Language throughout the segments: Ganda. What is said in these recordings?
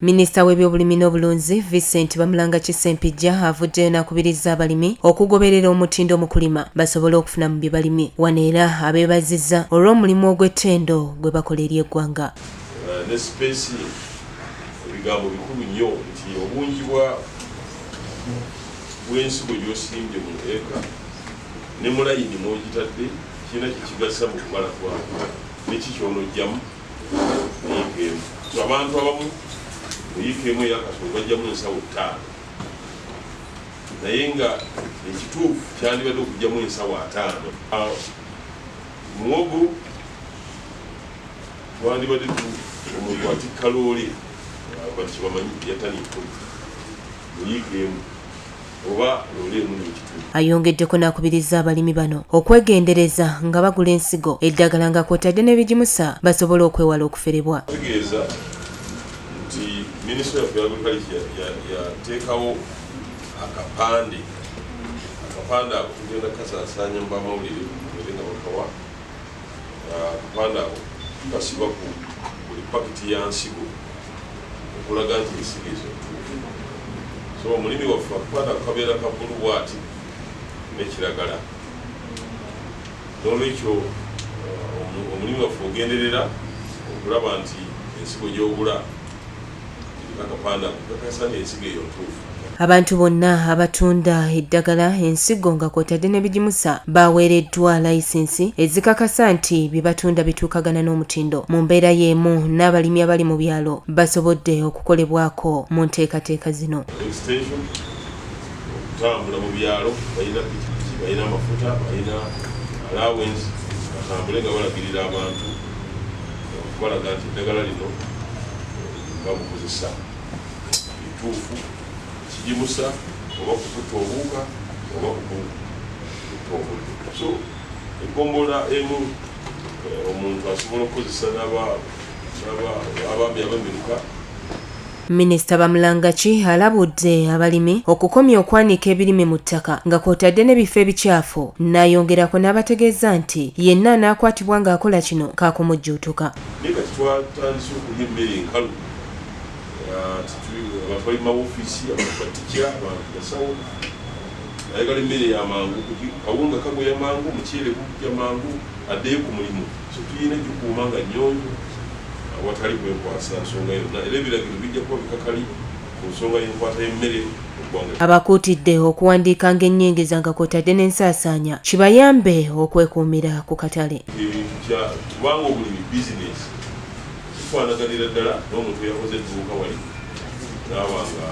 Minisita w'ebyobulimi n'obulunzi Vincent Bamulangaki Ssempijja avuddeyo n'akubiriza abalimi okugoberera omutindo mu kulima basobole okufuna mu bye balimye. Wano era abeebazizza olw'omulimu ogw'ettendo gwe bakola eri eggwanga. Ne spacing ebigambo bikulu nnyo nti obungi bwa bw'ensigo gy'osimbye mu eka ne mu layini mw'ogitadde kirina kye kigasa mu kubala kwayo ne ki ky'onojjamu mu yiika emu. So abantu abamu mu yiika emu eya kasooli bajjamu ensawo ttaano naye nga ekituufu kyandibadde okujjamu ensawo 50. Muwogo twandibadde omuntu atikka loole, abantu kyebamanyi ya ttani 10 mu yiika emu oba loole emu n'ekitundu. Ayongeddeko n'akubiriza abalimi bano okwegendereza nga bagula ensigo, eddagala nga kw'otadde n'ebigimusa basobole okwewala okuferebwa. Tegeeza nti minisitule yaffe ya agriculture yateekawo akapande. Akapande ako tugenda kasaasaanya mu bamawulire ere nga bakawa. Akapande ako tukasiba ku buli pakiti ya nsigo okulaga nti ensigo ezo ntuufu. So omulimi waffe, akapande ako kabeera ka bbulu bwati nekiragala. N'olwekyo omulimi waffe ogenderera okulaba nti ensigo gy'ogula eriko akapande ako kakasa nti ensigo eyo ntuufu. Abantu bonna abatunda eddagala, ensigo nga kw'otadde n'ebigimusa baweereddwa layisinsi ezikakasa nti bye batunda bituukagana n'omutindo. Mu mbeera y'emu n'abalimi abali mu byalo basobodde okukolebwako mu nteekateeka zino. Extension okutambula mu byalo, balina pikipiki, balina amafuta, balina allowance, batambule nga balagirira abantu okubalaga nti eddagala lino babukozesa bituufu, kigimusa oba kukutta obuwuka oba kukutta obudde. So egombola emu omuntu asobola okukozesa n'abaami ab'emiruka. Minisita Bamulangaki alabudde abalimi okukomya okwanika ebirime mu ttaka nga kw'otadde n'ebifo ebikyafu, n'ayongerako n'abategeeza nti yenna anaakwatibwa ng'akola kino kaakumujjuutuka. Naye kati twatandise okulya emmere enkalu. Abantu bali mu mawofiisi, abantu batikya, abantu basawo, ayagala emmere yamangu, kawunga kagoya mangu, omuceere gujja mangu, addeyo ku mulimu. So tulina gikuuma nga nnyonjo awatali kwekwasa nsonga yonna, era ebiragiro bijja kuba bikakali ku nsonga y'enkwata y'emmere mu ggwanga. Abakuutidde okuwandiikanga ennyingiza nga kw'otadde n'ensaasaanya kibayambe okwekuumira ku katale. Ebintu kya kubanga obulimi bizinesi, kifaanaganira ddala n'omuntu eyakoze edduuka wali n'aba nga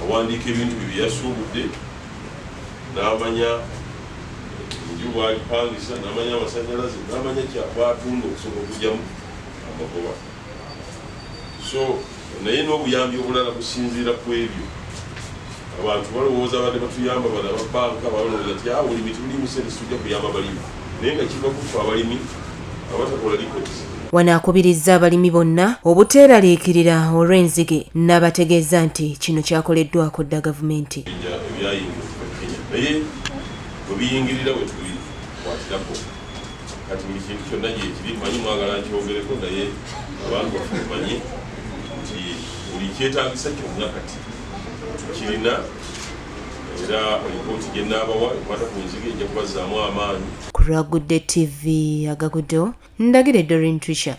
awandiika ebintu bye bye yasuubudde, n'amanya enju bw'alipangisa, n'amanya amasannyalaze, n'amanya bw'atunda okusobola okugyamu amagoba. So naye n'obuyambi obulala businziira ku ebyo. Abantu balowooza, abadde batuyamba bano ababanka balowooza nti ah, bulimi tulimu sente, situjja kuyamba balimi, naye nga kiva kufa abalimi abatakola records. Wano akubirizza abalimi bonna obuteeraliikirira olw'enzige n'abategeeza nti kino kyakoleddwako dda gavumenti. Ebyayingira okuva Kenya, naye bwe biyingirira we tubikwatirako. Kati buli kintu kyonna gyekiri, manyi mwagala nkyogereko, naye abantu baffe bamanye nti buli kyetagisa kyonna kati tukirina, era lipooti gye naabawa ekwata ku nzige ejja kubazzaamu amaanyi. Ku lwa Gudde TV agaguddewo, Ndagire Doreen Trisha.